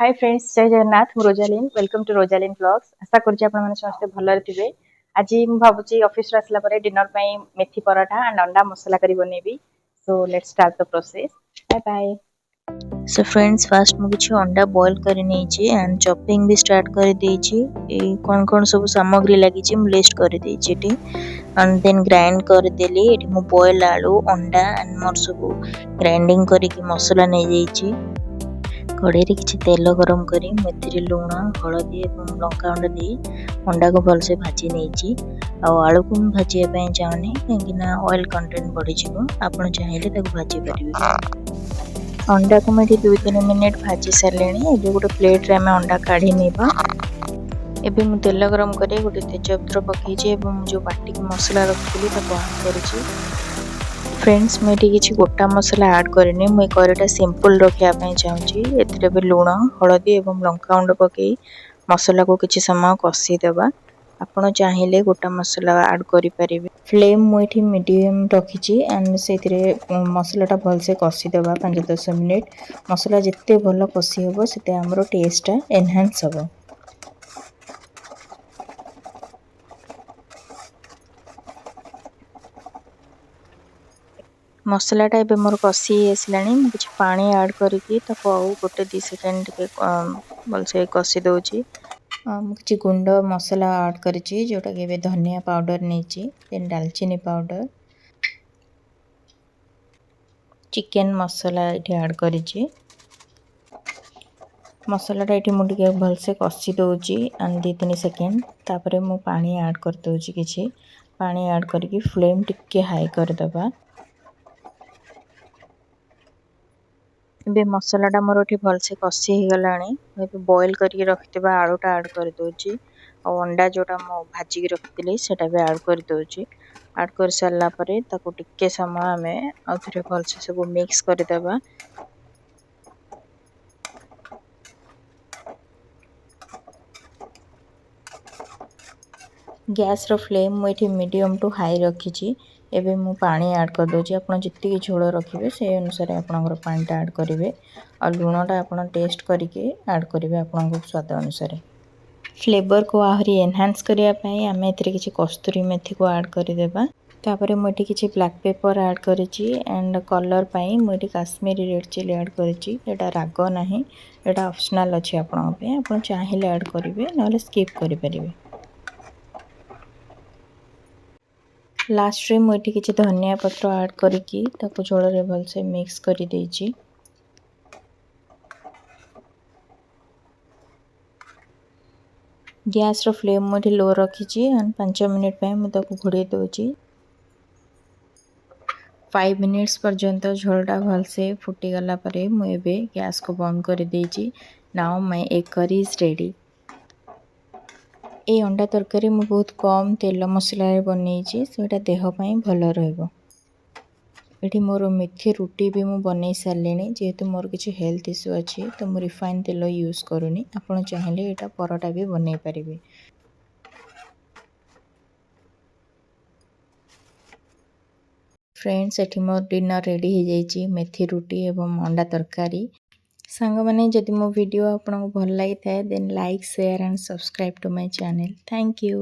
High friends, ଜୟ ଜଗନ୍ନାଥ। ମୁଁ Rosalin, welcome to Rosalin vlogs. ଆଶା କରୁଛି ଆପଣମାନେ ସମସ୍ତେ ଭଲରେ ଥିବେ। ଆଜି ମୁଁ ଭାବୁଛି ଅଫିସରୁ ଆସିଲା ପରେ ଡିନର ପାଇଁ ମେଥି ପରଠା ଆଣ୍ଡ ଅଣ୍ଡା ମସଲା କରି ବନେଇବି। So let's start the process. Bye bye. So friends, first ମୁଁ କିଛି ଅଣ୍ଡା ବଏଲ୍ କରି ନେଇଛି ଆଣ୍ଡ ଚପିଂ ବି ଷ୍ଟାର୍ଟ କରିଦେଇଛି। ଏଇ କ'ଣ କ'ଣ ସବୁ ସାମଗ୍ରୀ ଲାଗିଛି, ମୁଁ ଲିଷ୍ଟ କରିଦେଇଛି ଏଠି ଆଣ୍ଡ ଦେନ୍ ଗ୍ରାଇଣ୍ଡ କରିଦେଲି। ଏଠି ମୁଁ ବଏଲ୍ ଆଳୁ, ଅଣ୍ଡା ଆଣ୍ଡ ମୋର ସବୁ ଗ୍ରାଇଣ୍ଡିଙ୍ଗ କରିକି ମସଲା ନେଇଯାଇଛି। କଢ଼େଇରେ କିଛି ତେଲ ଗରମ କରି ମୁଁ ଏଥିରେ ଲୁଣ, ହଳଦୀ ଏବଂ ଲଙ୍କାଗୁଣ୍ଡ ଦେଇ ଅଣ୍ଡାକୁ ଭଲସେ ଭାଜି ନେଇଛି। ଆଉ ଆଳୁକୁ ମୁଁ ଭାଜିବା ପାଇଁ ଚାହୁଁନି, କାହିଁକିନା ଅଏଲ୍ କଣ୍ଟେଣ୍ଟ ବଢ଼ିଯିବ। ଆପଣ ଚାହିଁଲେ ତାକୁ ଭାଜି ପାରିବେ। ଅଣ୍ଡାକୁ ମୁଁ ଏଠି 2-3 ମିନିଟ୍ ଭାଜି ସାରିଲିଣି। ଏବେ ଗୋଟେ ପ୍ଲେଟ୍ରେ ଆମେ ଅଣ୍ଡା କାଢ଼ି ନେବା। ଏବେ ମୁଁ ତେଲ ଗରମ କରି ଗୋଟେ ତେଜପତ୍ର ପକେଇଛି ଏବଂ ଯେଉଁ ବାଟିକି ମସଲା ରଖିଥିଲି, ତାକୁ ଆଡ଼୍ କରିଛି। ଫ୍ରେଣ୍ଡସ୍, ମୁଁ ଏଠି କିଛି ଗୋଟା ମସଲା ଆଡ଼୍ କରିନି। ମୁଁ ଏ କରିଟା ସିମ୍ପଲ୍ ରଖିବା ପାଇଁ ଚାହୁଁଛି। ଏଥିରେ ଏବେ ଲୁଣ, ହଳଦୀ ଏବଂ ଲଙ୍କାଗୁଣ୍ଡ ପକାଇ ମସଲାକୁ କିଛି ସମୟ କଷିଦେବା। ଆପଣ ଚାହିଁଲେ ଗୋଟା ମସଲା ଆଡ଼୍ କରିପାରିବେ। ଫ୍ଲେମ୍ ମୁଁ ଏଠି ମିଡ଼ିୟମ୍ ରଖିଛି ଆଣ୍ଡ ସେଇଥିରେ ମସଲାଟା ଭଲସେ କଷିଦେବା 5-10 ମିନିଟ୍। ମସଲା ଯେତେ ଭଲ କଷି ହେବ, ସେତେ ଆମର ଟେଷ୍ଟଟା ଏନହାନ୍ସ ହେବ। ମସଲାଟା ଏବେ ମୋର କଷି ହେଇ ଆସିଲାଣି। ମୁଁ କିଛି ପାଣି ଆଡ଼୍ କରିକି ତାକୁ ଆଉ 1-2 ସେକେଣ୍ଡ ଟିକେ ଭଲସେ କଷି ଦେଉଛି। ମୁଁ କିଛି ଗୁଣ୍ଡ ମସଲା ଆଡ଼୍ କରିଛି, ଯେଉଁଟାକି ଏବେ ଧନିଆ ପାଉଡ଼ର ନେଇଛି, ଦେନ୍ ଡାଲଚିନି ପାଉଡ଼ର, ଚିକେନ୍ ମସଲା ଏଠି ଆଡ଼୍ କରିଛି। ମସଲାଟା ଏଠି ମୁଁ ଟିକେ ଭଲସେ କଷି ଦେଉଛି 2-3 ସେକେଣ୍ଡ। ତାପରେ ମୁଁ ପାଣି ଆଡ଼୍ କରିଦେଉଛି। କିଛି ପାଣି ଆଡ଼୍ କରିକି ଫ୍ଲେମ୍ ଟିକେ ହାଇ କରିଦେବା। ଏବେ ମସଲାଟା ମୋର ଏଠି ଭଲସେ କଷି ହେଇଗଲାଣି। ମୁଁ ଏବେ ବଏଲ୍ କରିକି ରଖିଥିବା ଆଳୁଟା ଆଡ଼୍ କରିଦେଉଛି ଆଉ ଅଣ୍ଡା ଯେଉଁଟା ମୁଁ ଭାଜିକି ରଖିଥିଲି, ସେଇଟା ବି ଆଡ଼୍ କରିଦେଉଛି। ଆଡ଼୍ କରିସାରିଲା ପରେ ତାକୁ ଟିକେ ସମୟ ଆମେ ଆଉ ଥରେ ଭଲସେ ସବୁ ମିକ୍ସ କରିଦେବା। ଗ୍ୟାସ୍ର ଫ୍ଲେମ୍ ମୁଁ ଏଠି ମିଡ଼ିୟମ୍ ଟୁ ହାଇ ରଖିଛି। ଏବେ ମୁଁ ପାଣି ଆଡ଼୍ କରିଦେଉଛି। ଆପଣ ଯେତିକି ଝୋଳ ରଖିବେ, ସେଇ ଅନୁସାରେ ଆପଣଙ୍କର ପାଣିଟା ଆଡ଼୍ କରିବେ ଆଉ ଲୁଣଟା ଆପଣ ଟେଷ୍ଟ କରିକି ଆଡ଼୍ କରିବେ ଆପଣଙ୍କ ସ୍ୱାଦ ଅନୁସାରେ। ଫ୍ଲେଭରକୁ ଆହୁରି ଏନହାନ୍ସ କରିବା ପାଇଁ ଆମେ ଏଥିରେ କିଛି କସ୍ତୁରୀ ମେଥିକୁ ଆଡ଼୍ କରିଦେବା। ତାପରେ ମୁଁ ଏଠି କିଛି ବ୍ଲାକ୍ ପେପର୍ ଆଡ଼୍ କରିଛି ଆଣ୍ଡ କଲର୍ ପାଇଁ ମୁଁ ଏଠି କାଶ୍ମୀରୀ ରେଡ଼୍ ଚିଲି ଆଡ଼୍ କରିଛି। ଏଇଟା ରାଗ ନାହିଁ, ଏଇଟା ଅପସନାଲ୍ ଅଛି ଆପଣଙ୍କ ପାଇଁ। ଆପଣ ଚାହିଁଲେ ଆଡ଼୍ କରିବେ, ନହେଲେ ସ୍କିପ୍ କରିପାରିବେ। ଲାଷ୍ଟରେ ମୁଁ ଏଠି କିଛି ଧନିଆ ପତ୍ର ଆଡ଼୍ କରିକି ତାକୁ ଝୋଳରେ ଭଲସେ ମିକ୍ସ କରିଦେଇଛି। ଗ୍ୟାସ୍ର ଫ୍ଲେମ୍ ମୁଁ ଏଠି ଲୋ ରଖିଛି ଆଣ୍ଡ 5 ମିନିଟ୍ ପାଇଁ ମୁଁ ତାକୁ ଘୋଡ଼େଇ ଦେଉଛି। 5 ମିନିଟ୍ସ ପର୍ଯ୍ୟନ୍ତ ଝୋଳଟା ଭଲସେ ଫୁଟିଗଲା ପରେ ମୁଁ ଏବେ ଗ୍ୟାସ୍କୁ ବନ୍ଦ କରିଦେଇଛି। Now my egg curry is ready. ଏଇ ଅଣ୍ଡା ତରକାରୀ ମୁଁ ବହୁତ କମ୍ ତେଲ ମସଲାରେ ବନେଇଛି, ସେଇଟା ଦେହ ପାଇଁ ଭଲ ରହିବ। ଏଠି ମୋର ମେଥି ରୁଟି ବି ମୁଁ ବନେଇ ସାରିଲିଣି। ଯେହେତୁ ମୋର କିଛି ହେଲ୍ଥ ଇସ୍ୟୁ ଅଛି, ତ ମୁଁ ରିଫାଇନ୍ ତେଲ ୟୁଜ୍ କରୁନି। ଆପଣ ଚାହିଁଲେ ଏଇଟା ପରଟା ବି ବନେଇ ପାରିବେ। ଫ୍ରେଣ୍ଡସ୍, ଏଠି ମୋର ଡିନର୍ ରେଡ଼ି ହେଇଯାଇଛି, ମେଥି ରୁଟି ଏବଂ ଅଣ୍ଡା ତରକାରୀ। ସାଙ୍ଗମାନେ, ଯଦି ମୋ ଭିଡ଼ିଓ ଆପଣଙ୍କୁ ଭଲ ଲାଗିଥାଏ, then like, share and subscribe to my channel. Thank you.